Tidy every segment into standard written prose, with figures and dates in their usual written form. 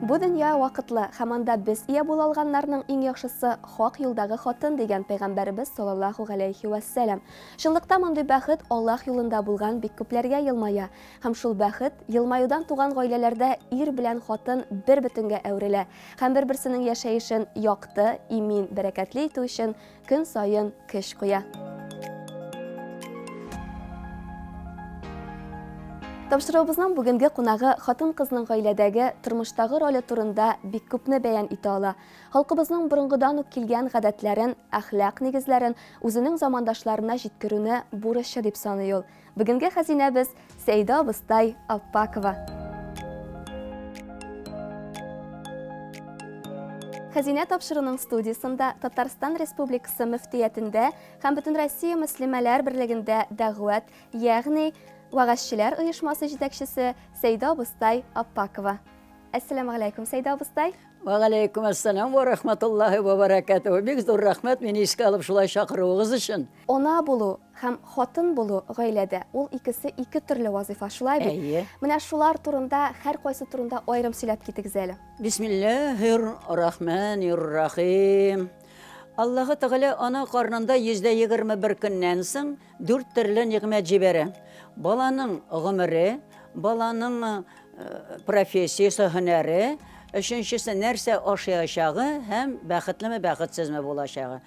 Бу дөнья вакытлы һәм анда без ия була алганнарның иң яхшысы хак юлдагы хатын дигән пәйгамбәребез саллаллаһу галәйһи вәссәлам. Чынлыкта мондый бәхет Аллаһ юлында булган бик күпләргә елмая. Һәм шул бәхет, елмаюдан туган гаиләләрдә ир белән хатын бер бөтенгә әверелә һәм бер-берсенең яшәешен якты, имин, бәрәкәтле итү өчен көн саен көч куя. Тапшыруыбызның бүгенге кунагы хатын-кызның гаиләдәге, тормыштагы роле турында бик күпне бәян итә ала. Халкыбызның борынгыдан ук килгән гадәтләрен, әхлак нигезләрен үзенең замандашларына җиткерүне бурычы дип саный ул. Бүгенге хәзинәбез Сәйдә абыстай Аппакова. Хәзинә тапшыруның студиясендә Татарстан Республикасы мөфтиятендә һәм Бөтенроссия мөслимәләр берлегендә дәгъват, ягъни вәгазьчеләр оешмасы җитәкчесе Сәйдә абыстай Аппакова. Әссәламү галәйкүм, Сәйдә абыстай. Вә галәйкүм әссәлам вә рахматуллаһи вә бәрәкәтүһ. Бик зур рәхмәт мине искә алып шулай чакыруыгыз өчен. Ана булу һәм хатын булу гаиләдә ул икесе ике төрле вазыйфа, шулай бит? Әйе. Менә шулар турында, һәркайсы турында аерым сөйләп китегез әле. Бисмиллаһир рахманир рахим. Аллаһы Тәгалә ана карнында 121 көннән соң дүрт төрле нигъмәт җибәрә. Баланың гомере, баланың профессиясе, һөнәре, өченчесе нәрсә ашаячагы һәм бәхетлеме, бәхетсезме булачагы.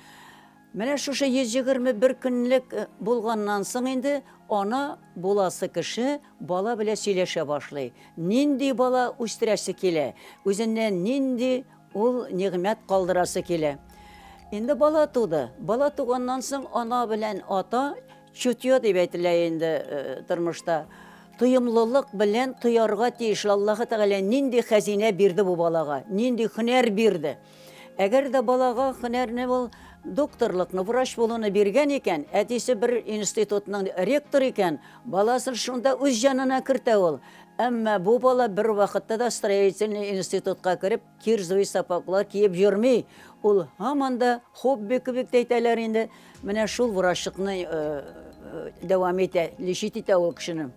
Менә шушы 121 көнлек булганнан соң инде ана буласы кеше бала белән сөйләшә башлый. Нинди бала үстерәсе килә, үзеннән нинди ул нигъмәт калдырасы килә. Инде бала туды. Бала туганнан соң ана белән ата чутье дип әйтелә инде тормышта. Тоемлылык белән тоярга тиеш. Аллаһы Тәгалә нинди хәзинә бирде бу балага, нинди һөнәр бирде. Әгәр дә балага һөнәрне ул докторлыкны, врач булуны биргән икән, әтисе бер институтның ректоры икән, баласын шунда үз җанына кертә ул. Әмма бу бала бер вакытта да строительный институтка кереп, кирзовый сапоглар киеп йөрми. Ул һаман да хобби кебек тә әйтәләр инде, менә шул врачлыкны дәвам итә, лечить итә ул кешене.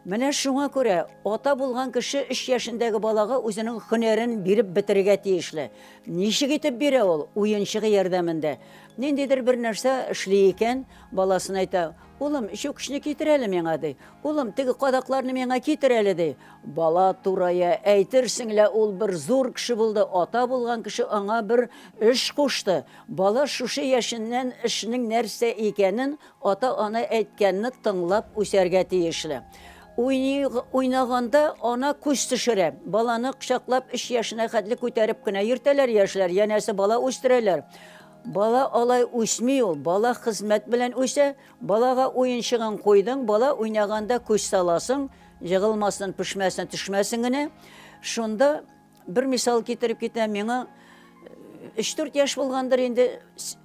Менә шуңа күрә ата булган кеше өч яшендәге балага үзенең һөнәрен биреп бетерергә тиешле. Ничек итеп бирә ул? Уенчыгы ярдәмендә. Ниндидер бер нәрсә эшли икән, баласына әйтә, Улым, чүкечне китер әле миңа, ди. Улым, теге кадакларны миңа китер әле, ди. Бала турая, әйтерсең лә ул бер зур кеше булды, ата булган кеше аңа бер эш кушты. Бала шушы яшеннән эшнең нәрсә икәнен Ата-ана әйткәнне тыңлап үсәргә тиешле. Уйный, уйнаганда ана күз төшерә. Баланы кочаклап өч яшенә хәтле күтәреп кенә йөртәләр яшьләр, янәсе бала үстерәләр. Бала алай үсми ул, бала хезмәт белән үсә. Балага уенчыгын куйдың, бала уйнаганда күз саласың, егылмасын, пешмәсен, төшмәсен генә. Шунда бер мисал китереп китәм, миңа 3-4 яшь булгандыр инде,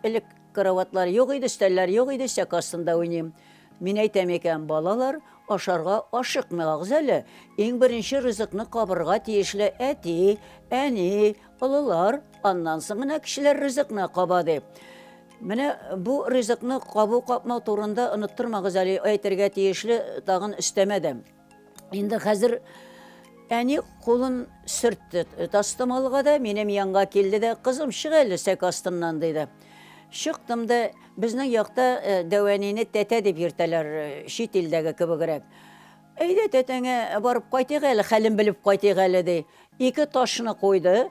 элек Караватлар юк иде, өстәлләр юк иде, сәке астында уйныйм. Мин әйтәм икән, балалар, ашарга ашыкмагыз әле. Иң беренче ризыкны кабырга тиешле әти, әни, олылар, аннан соң гына кешеләр ризыкны каба дип. Менә бу ризыкны кабу-капмау турында оныттырмагыз әле, әйтергә тиешле тагын өстәмә дә. Инде хәзер әни кулын сөртте тастымалга да, минем янга килде дә, кызым, чык әле сәк астыннан, диде. Чыктым да, безнең якта э, дәү әнине тәтә дип йөртәләр, э, чит илдәге кебегрәк. Әйдә тәтәңә барып кайтыйк әле, хәлен белеп кайтыйк әле, ди. Ике ташны куйды,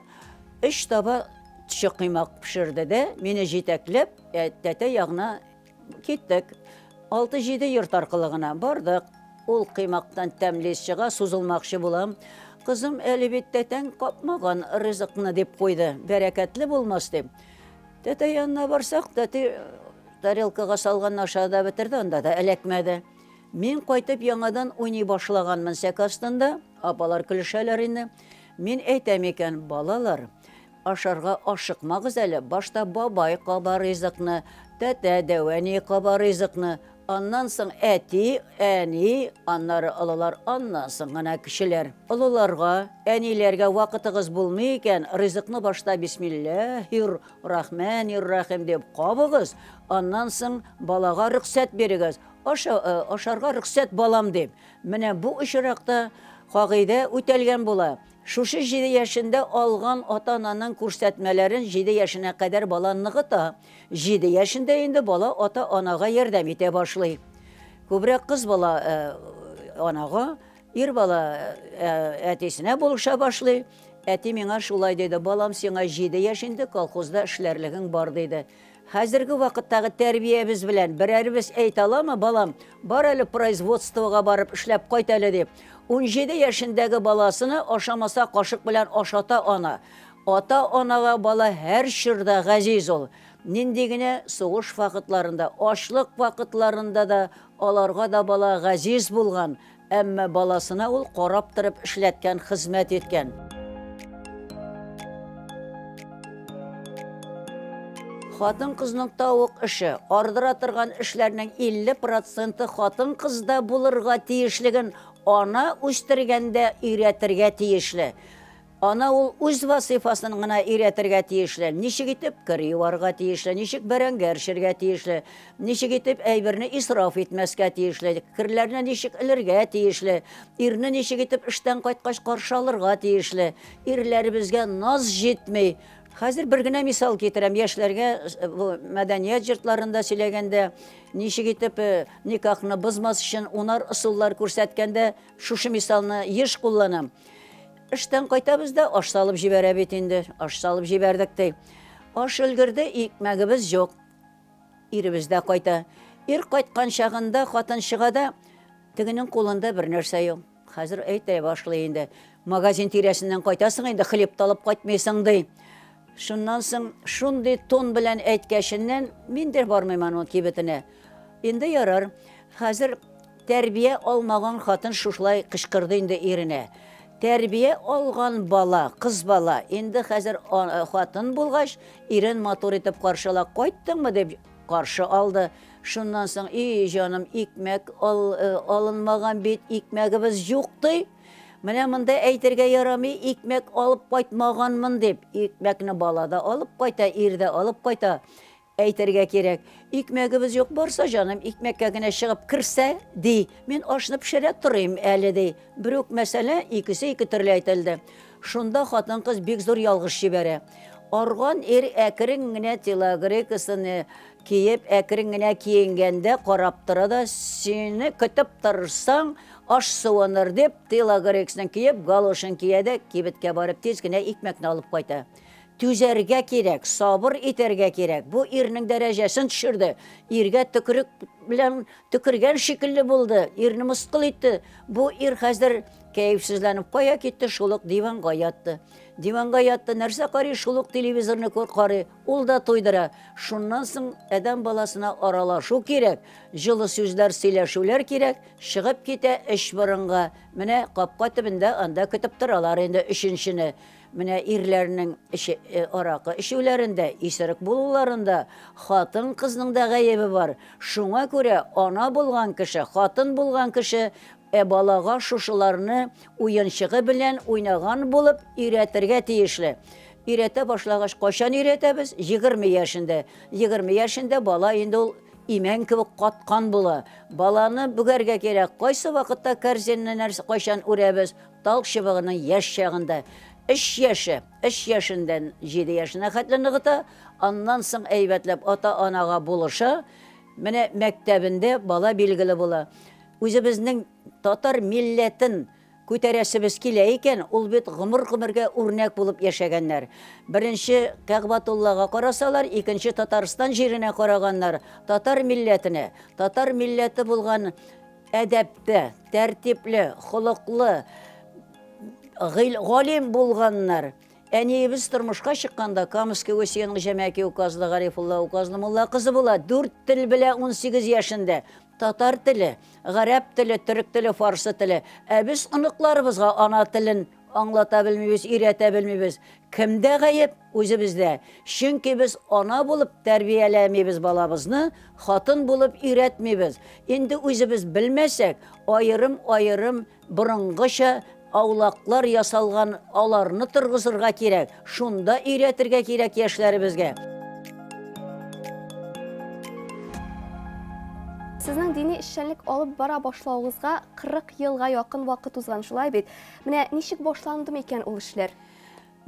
өч таба төче коймак пешерде дә, мине җитәкләп, э, тәтә ягына Киттек. Алты-җиде йорт аркылы гына бардык. Ул коймактан тәмле ис чыга, сузылмакчы булам. Кызым, әле бит тәтәң капмаган ризыкны, дип куйды. Бәрәкәтле булмас, дип. Тәтә янына барсак, тәти тарелкага салганны ашады да бетерде, анда да эләкмәде. Мин кайтып яңадан уйный башлаганмын сәке астында. Апалар көлешәләр инде. Мин әйтәм икән, балалар, Ашарга ашыкмагыз әле, башта бабай каба ризыкны, тәтә, дәү әни каба ризыкны, аннан соң әти, әни, аннары олылар, аннан соң гына кечеләр. Олыларга, әниләргә вакытыгыз булмый икән, ризыкны башта бисмилләһир рахмәнир рахим дип кабыгыз, аннан соң балага рөхсәт бирегез. Аша, ашарга рөхсәт, балам, дип. Менә бу очракта кагыйдә үтәлгән була. Шушы җиде яшендә алган ата-ананың күрсәтмәләрен җиде яшенә кадәр бала ныгыта. Җиде яшендә инде бала ата-анага ярдәм итә башлый. Күбрәк кыз бала анага, ир бала әтисенә булыша башлый. Әти миңа шулай диде, балам, сиңа җиде яшь инде, колхозда эшләрлегең бар, диде. Хәзерге вакыттагы тәрбиябез белән берәребез әйтә аламы, балам, бар әле производствога барып эшләп кайт әле, дип. 17 яшендәге баласына ашамаса кашык белән ашата ана. Ата-анага бала һәр чорда газиз ул. Нинди генә сугыш вакытларында, ачлык вакытларында да аларга да бала газиз булган, әмма баласына ул карап торып эшләткән, хезмәт иткән. Хатын-кызның тавык эше, ардыра торган эшләрнең 50 проценты хатын-кызда булырга тиешлеген ана үстергәндә өйрәтергә тиешле. Ана ул үз вазыйфасын гына өйрәтергә тиешле, ничек итеп кер юарга тиешле, ничек бәрәңге әрчергә тиешле, ничек итеп әйберне исраф итмәскә тиешле, керләрне ничек элергә тиешле, ирне ничек итеп эштән кайткач каршы алырга тиешле. Ирләребезгә наз җитми. Хәзер бер генә мисал китерәм, яшьләргә бу мәдәният йортларында сөйләгәндә, ничек итеп никахны бозмас өчен унар ысуллар күрсәткәндә, шушы мисалны еш кулланам. Эштән кайтабыз да, аш салып җибәрә бит инде. Аш салып җибәрдек ди. Аш өлгерде, икмәгебез юк. Иребез дә кайта. Ир кайткан чагында хатын чыга да, тегенең кулында бер нәрсә юк. Хәзер әйтә башлый инде. Магазин тирәсеннән кайтасың инде, хлеб та алып кайтмыйсың ди. Шуннан соң шундый тон белән әйткәченнән мин дә бармыйм аның кибетенә. Инде ярар. Хәзер Тәрбия алмаган хатын шушылай кычкырды инде иренә. Тәрбия алган бала, кыз бала, инде хәзер хатын булгач, ирен матур итеп каршы ала. Кайттыңмы дип каршы алды. Шуннан соң, и җаным, икмәк ал, алынмаган бит, икмәгебез юк ди. Менә монда әйтергә ярамый, икмәк алып кайтмаганмын дип. Икмәкне бала да алып кайта, ир дә алып кайта. Әйтергә кирәк, икмәгебез юк, барса, җаным, икмәккә генә чыгып керсә, ди, мин ашны пешерә торыйм әле, ди. Бер үк мәсьәлә икесе ике төрле әйтелде. Шунда хатын-кыз бик зур ялгыш җибәрә. Арган ир әкрен генә телогрейкасын киеп, әкрен генә киенгәндә карап тора да, сине көтеп торсаң, аш суыныр дип, телогрейкасын киеп, галошын кия дә, кибеткә барып тиз генә икмәкне алып кайта. Түзәргә кирәк, сабыр итәргә кирәк. Бу ирнең дәрәҗәсен төшерде. Иргә төкерек белән төкергән шикелле булды. Ирне мыскыл итте. Бу ир хәзер кәефсезләнеп кая китте, шул ук диванга ятты. Диванга ятты, нәрсә карый, шул ук телевизорны карый. Ул да туйдыра. Шуннан соң адәм баласына аралашу кирәк, җылы сүзләр сөйләшүләр кирәк. Чыгып китә өч борынга. Менә капка төбендә анда көтеп торалар инде өченчене. Менә ирләрнең эче, аракы эчүләрендә, исерек булуларында хатын-кызның да гаебе бар. Шуңа күрә ана булган кеше, хатын булган кеше ә балага шушыларны уенчыгы белән уйнаган булып өйрәтергә тиешле. Өйрәтә башлагач, кайчан өйрәтәбез? 20 яшендә. 20 яшендә бала инде ул имән кебек каткан була. Баланы бөгәргә кирәк. Кайсы вакытта корзинны нәрсә кайчан үрәбез? Тал чыбыгының яшь чагында, өч яше, өч яшеннән җиде яшенә хәтле ныгыта, аннан соң әйбәтләп ата-анага булыша, менә мәктәбендә бала билгеле була. Үзебезнең татар милләтен күтәрәсебез килә икән, ул бит гомер-гомергә үрнәк булып яшәгәннәр. Беренче Кәгъбатуллага карасалар, икенче Татарстан җиренә караганнар, татар милләтенә. Татар милләте булган Әдәптә, тәртипле, холыклы, галим булганнар. Әниебез тормышка чыкканда Камский Усиянең Җәмәки указлы Гарифулла указлы мулла кызы була. Дүрт тел белә 18 яшендә. Татар теле, гарәп теле, төрек теле, фарсы теле. Ә без оныкларыбызга ана телен аңлата белмибез, өйрәтә белмибез. Кемдә гаеп? Үзебездә. Чөнки без ана булып тәрбияләмибез балабызны, хатын булып өйрәтмибез. Инде үзебез белмәсәк, аерым-аерым борынгыча аулаклар ясалган, аларны торгызырга кирәк, шунда өйрәтергә кирәк яшьләребезгә. Сезнең дини эшчәнлек алып бара башлавыгызга 40 елга якын вакыт узган, шулай бит? Менә ничек башланды микән ул эшләр?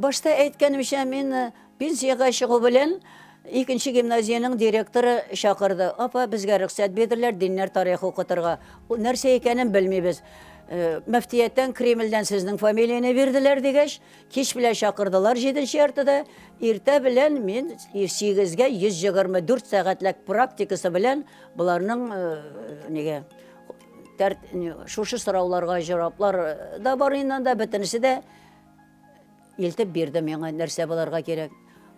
Башта әйткәнемчә, мин э, пенсиягә чыгу белән икенче гимназиянең директоры чакырды. Апа, безгә рөхсәт бирделәр диннәр тарихы укытырга. Ул нәрсә икәнен белмибез. Э, мөфтияттән, Кремльдән сезнең фамилияне бирделәр дигәч, кич белән чакырдылар җиденче яртыда. Иртә белән мин 8-гә 124 сәгатьлек практикасы белән боларның э, нигә шушы сорауларга җаваплар да бар инде анда, бөтенесе дә Илтеп бирде миңа, нәрсә буларга кирәк.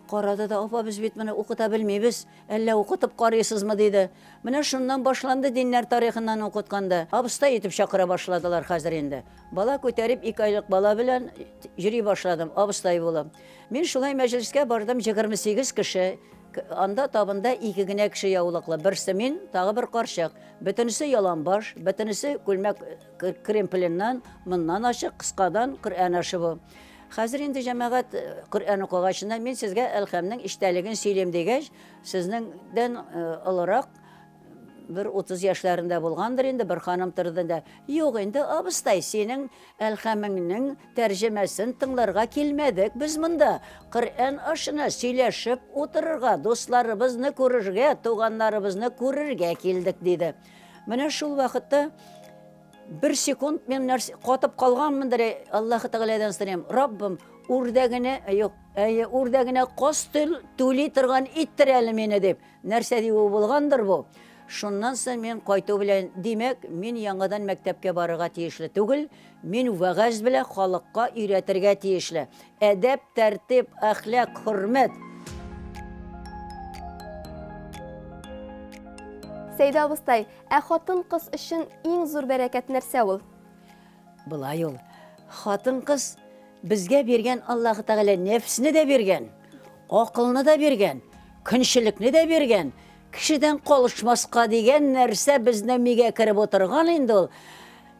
Карады да, апа, без бит моны укыта белмибез, әллә укытып карыйсызмы, диде. Менә шуннан башланды диннәр тарихыннан укытканда. Абыстай итеп чакыра башладылар хәзер инде. Бала күтәреп, ике айлык бала белән йөри башладым, абыстай булып. Мин шулай мәҗлескә бардым, 28 кеше, анда табында ике генә кеше яулыклы, берсе мин, тагы бер карчык. Бөтенесе яланбаш, бөтенесе күлмәк Кремпленнан, моннан ачык, кыскадан Коръән ашы бу. Хәзер инде җәмәгать э, Коръән укыгачында мин сезгә Әлхәмнең эчтәлеген сөйлим дигәч, сезнеңдән э, олырак бер 30 яшьләрендә булгандыр инде бер ханым торды да, юк инде абыстай, синең Әлхәмеңнең тәрҗемәсен тыңларга килмәдек без монда. Коръән ашына сөйләшеп утырырга, дусларыбызны күрергә, туганнарыбызны күрергә килдек, диде. Менә шул вакытта бер секунд мин нәрсә катып калганмындыр, Аллаһы Тәгаләдән сорыйм, Раббым, үрдәгенә, юк, әйе, үрдәгенә каз түли торган иттер әле мине дип. Нәрсә диюе булгандыр бу? Шуннан соң мин кайту белән, димәк, мин яңадан мәктәпкә барырга тиешле түгел, мин вәгазь белән халыкка өйрәтергә тиешле. Әдәп, тәртип, әхлак, хөрмәт. Сәйдә абыстай, ә хатын-кыз өчен иң зур бәрәкәт нәрсә ул? Болай ул. Хатын-кыз безгә биргән Аллаһы Тәгалә нәфсне дә биргән, акылны да биргән, көнчелекне дә биргән, кешедән калышмаска дигән нәрсә безнең мигә кереп утырган инде ул.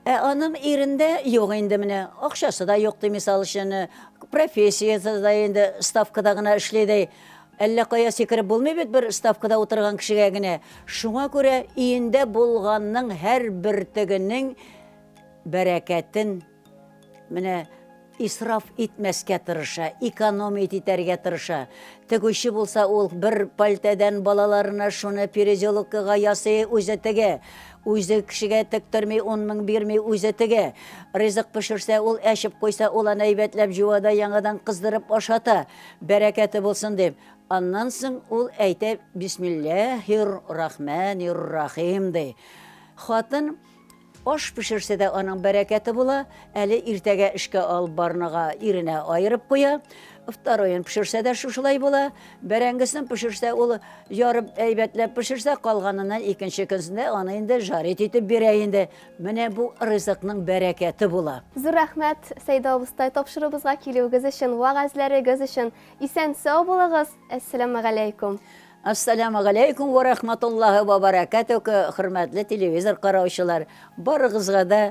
Ә аның ирендә юк инде менә, акчасы да юк ди, мисал өчен, профессиясе дә инде ставкада гына эшли ди. Әллә кая сикереп булмый бит бер ставкада утырган кешегә генә. Шуңа күрә өендә булганның һәр бөртегенең бәрәкәтен менә Исраф итмәскә тырыша, экономить итәргә тырыша. Тегүче булса, ул бер пальтәдән балаларына шуны переделкага ясый, үзе тегә. Үзе кешегә тектерми, ун мең бирми, үзе тегә. Ризык пешерсә, ул әчеп куйса, ул аны әйбәтләп җуа да яңадан кыздырып ашата, бәрәкәте булсын дип. Аннан соң ул әйтә, Бисмилләһир рахмәнир рахим, ди. Хатын Аш пешерсә дә аның бәрәкәте була, әле иртәгә эшкә алып барныга иренә аерып куя. Второен пешерсә дә шушылай була. Бәрәңгесен пешерсә, ул ярып әйбәтләп пешерсә, калганыннан икенче көнсендә аны инде жарить итеп бирә инде. Менә бу ризыкның бәрәкәте була. Зур рәхмәт, Сәйдә абыстай, тапшыруыбызга килүегез өчен, вәгазьләрегез өчен. Исән-сау булыгыз! Әссәламегаләйкүм! Ассаляму галәйкүм вә рахматуллаһи вә бәрәкәтүһ, хөрмәтле телевизор караучылар! Барыгызга да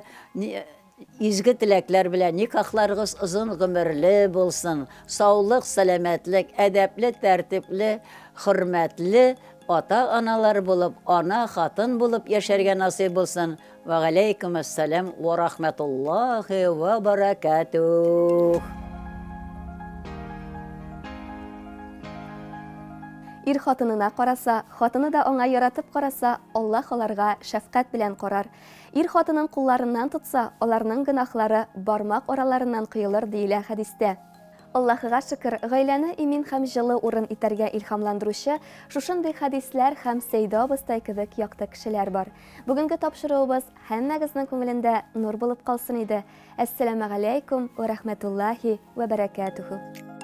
изге теләкләр белән, никахларыгыз озын гомерле булсын, саулык, сәламәтлек, әдәпле, тәртипле, хөрмәтле ата-аналар булып, ана, хатын булып яшәргә насыйп булсын. Вә галәйкүм әссәлам вә рахматуллаһи вә бәрәкәтүһ. Ир хатынына караса, хатыны да аңа яратып караса, Аллаһ аларга шәфкать белән карар. Ир хатынын кулларыннан тотса, аларның гөнаһлары бармак араларыннан коелыр, диелә хәдистә. Аллаһыга шөкер, гаиләне имин һәм җылы урын итәргә илһамландыручы шушындый хәдисләр һәм Сәйдә абыстай кебек якты кешеләр бар. Бүгенге тапшыруыбыз һәммәгезнең күңелендә нур булып калсын иде. Әссәламегаләйкүм вә рәхмәтуллаһи вә бәрәкәтүһү.